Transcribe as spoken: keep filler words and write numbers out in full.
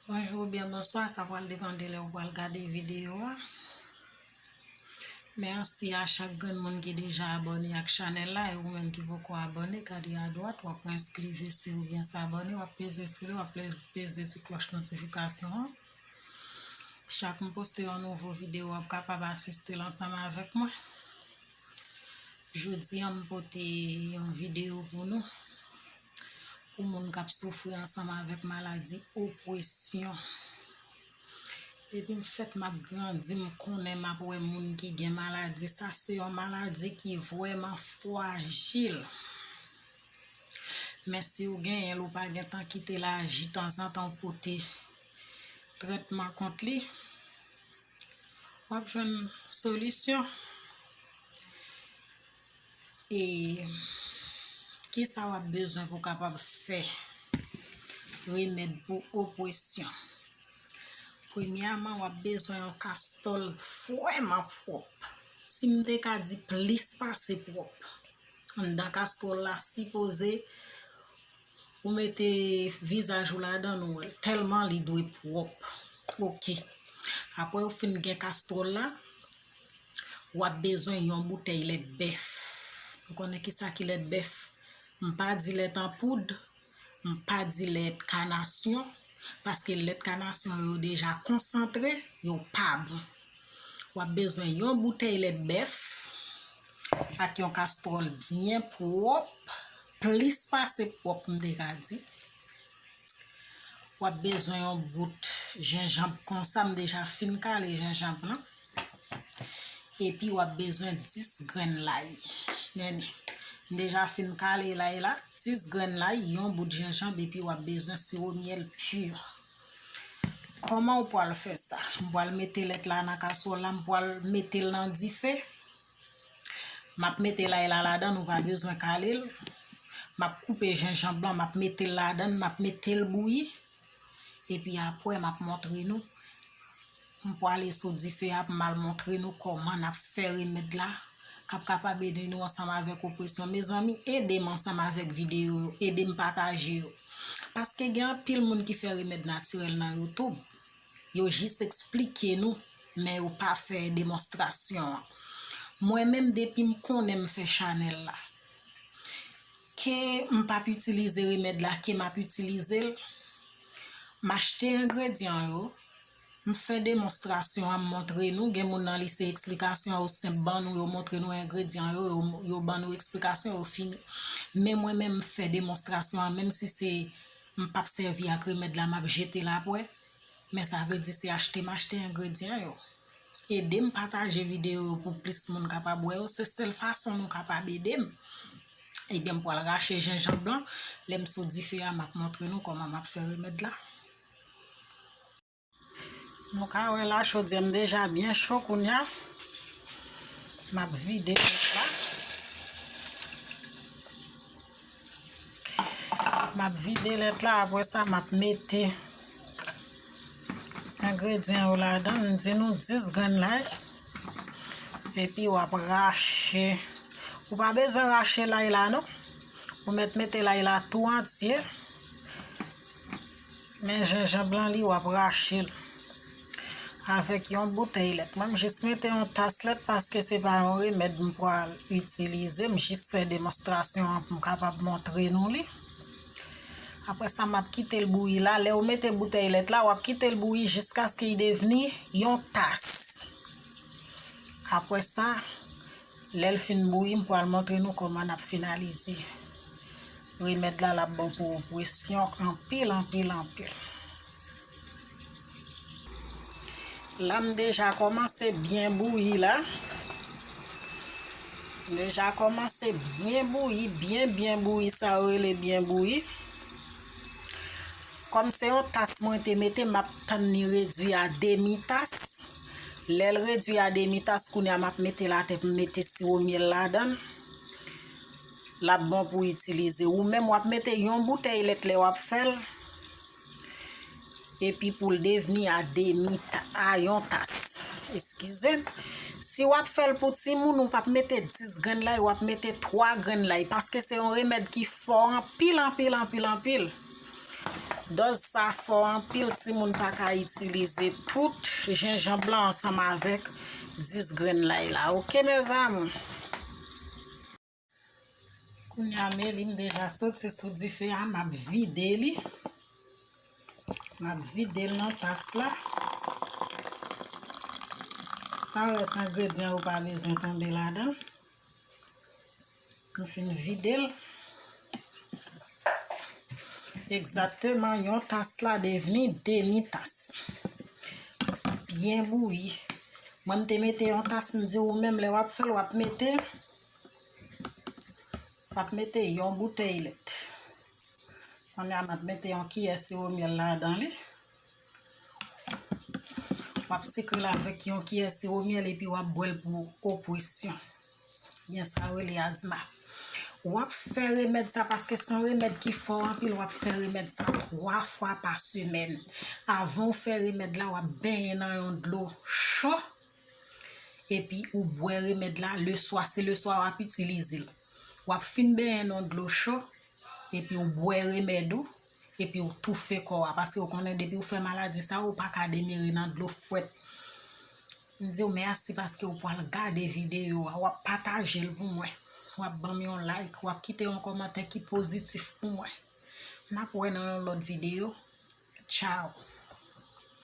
Bonjou oubyen bonswa, sa pral depann de lè ou pral gade videyo a. Mèsi a chak grenn moun ki deja abòne ak chanèl la, e ou menm ki poko abòne, gade adwat, w ap wè eskrive si ou byen abòne, w ap peze sou li, w ap peze ti klòch notifikasyon an. Chak m poste yon nouvo videyo, w ap kapab asiste l ansanm avèk mwen. Jodi a, m pote yon videyo pou nou, pou moun k ap soufri ansanm avèk maladi opresyon. Depi m fèt, m ap grandi, m konnen m ap wè moun ki gen maladi sa. Se yon maladi ki vrèman frajil. Men si w genyen l, ou pa gentan kite l aji, tanzantan w pote trètman kont li, w ap jwenn solisyon. E kisa w ap bezwen pou w kapab fè remèd pou opresyon? Premyèman, w ap bezwen yon kastòl vrèman pwòp. Si m te ka di plis pase pwòp. Anndan kastòl la, sipoze ou mete vizaj ou ladan, ou wè l. Tèlman li dwe pwòp. Oke. Apre ou fin gen kastòl la, w ap bezwen yon boutèy lèt bèf. Nou konnen kisa ki lèt bèf. M pa di lèt an poud, m pa di lèt kanasyon, paske lèt kanasyon yo deja konsantre, yo pa bon. W ap bezwen yon boutèy lèt bèf ak yon kastòl byen pwòp, plis pase pwòp, m te ka di. W ap bezwen yon bout jenjanm konsa, m deja fin kale jenjanm lan. Epi w ap bezwen dis grenn lay. Men, m deja fin kale lay la, dis grenn lay, yon bout jenjanm, epi w ap bezwen siwo myèl pi. Kòman w pral fè sa? M pral mete lèt la nan kaswòl la, m pral mete l nan dife. M ap mete lay la ladan, nou pa bezwen kale l. M ap koupe jenjanm lan, m ap mete l ladan, m ap mete l bouyi. Epi apre, m ap montre nou. M pwale sou dife a pou m al montre nou kòman n ap fè remèd la k ap kapab ede nou ansanm avèk opresyon. Mezanmi, ede m ansanm avèk videyo yo, ede m pataje yo. Paske gen anpil moun ki fè remèd natirèl nan YouTube. Yo jis eksplike nou, men yo pa fè demonstrasyon an. Mwen menm, depi m konnen m fè chanèl la, ke m p ap itilize remèd la, ke m ap itilize l, m achte engredyan yo, m fè demonstrasyon an, m montre nou. Gen moun nan lise eksplikasyon yo senp ban nou, yo montre nou engredyan yo, yo, yo ban nou eksplikasyon yo fini. Men mwen menm, m fè demonstrasyon an, menm si se m p ap sèvi ak remèd la, m ap jete l apre. Men sa vle di se achte m achte engredyan yo. Ede m pataje videyo yo pou plis moun kapab wè yo. Se sèl fason nou kapab ede m. Ebyen, m pral rache jenjanm lan. Lè m sou dife a, m ap montre nou kòman m ap fè remèd la. Nou ka wè la, chodyè m deja byen cho kounye a. M ap vide lèt la. M ap vide lèt la, apre sa, m ap mete engredyan yo ladan. M di nou dis grenn lay. Epi w ap rache. Ou pa bezwen rache lay la, non. Ou mèt mete lay la tou antye. Men jenjanm lan li, w ap rache l avèk yon boutèy lèt. Mwen, m jis mete yon tas lèt paske se pa yon remèd m pral itilize. M jis fè demonstrasyon an pou m kapab montre nou li. Apre sa, m ap kite l bouyi la. Lè w mete boutèy lèt la, w ap kite l bouyi jiskaske l devni yon tas. Apre sa, lè l fin bouyi, m pral montre nou kòman n ap finalize remèd la. L ap bon pou opresyon anpil, anpil, anpil. La, m deja kòmanse byen bouyi la. M deja kòmanse byen bouyi, byen, byen bouyi, sa yo rele byen bouyi. Kòm se yon tas mwen te mete, m ap tann li redui a demi tas. Lè l redui a demi tas, kounye a m ap mete l atè pou m mete siwo myèl ladan l. L ap bon pou itilize. Ou menm, w ap mete yon boutèy lèt lè w ap fè l. Epi pou l devni a demi ta-, a yon tas. Eskize m. Si w ap fè l pou timoun, ou p ap mete dis grenn lay, w ap mete twa grenn lay. Paske se yon remèd ki fò anpil, anpil, anpil, anpil. Dòz sa fò anpil, timoun pa ka itilize tout jenjanm lan ansanm avèk dis grenn lay la. Oke, mezanmi? Kounye a, meli m deja soti sou dife a, m ap vide li. M ap vide l nan tas la. Sa rès engredyan yo pa bezwen tonbe ladan. M fin vide l. Egzakteman, yon tas la devni demi tas. Byen bouyi. Mwen, m te mete yon tas, m di ou menm, lè w ap fè l, w ap mete, w ap mete yon boutèy lèt. Kounye a, m ap mete yon kiyè siwo myèl ladan li. W ap sikre l avèk yon kiyè siwo myèl epi w ap bwè l pou opresyon. Byen, sa yo rele azma. W ap fè remèd sa paske se yon remèd ki fò anpil. W ap fè remèd sa twa fwa pa semèn. Avan w fè remèd la, w ap benyen nan yon dlo cho. Epi ou bwè remèd la leswa. Se leswa w ap itilize l. W ap fin benyen nan dlo cho. Epi ou bwè remèd ou. Epi ou toufe kò a. Paske ou konnen depi ou fè maladi sa, ou pa ka demere nan dlo frèt. M di w mèsi paske ou pral gade videyo a. W ap pataje l pou mwen. W ap ban m yon like. W ap kite yon kòmantè ki pozitif pou mwen. N ap wè nan yon lòt videyo. Tchao.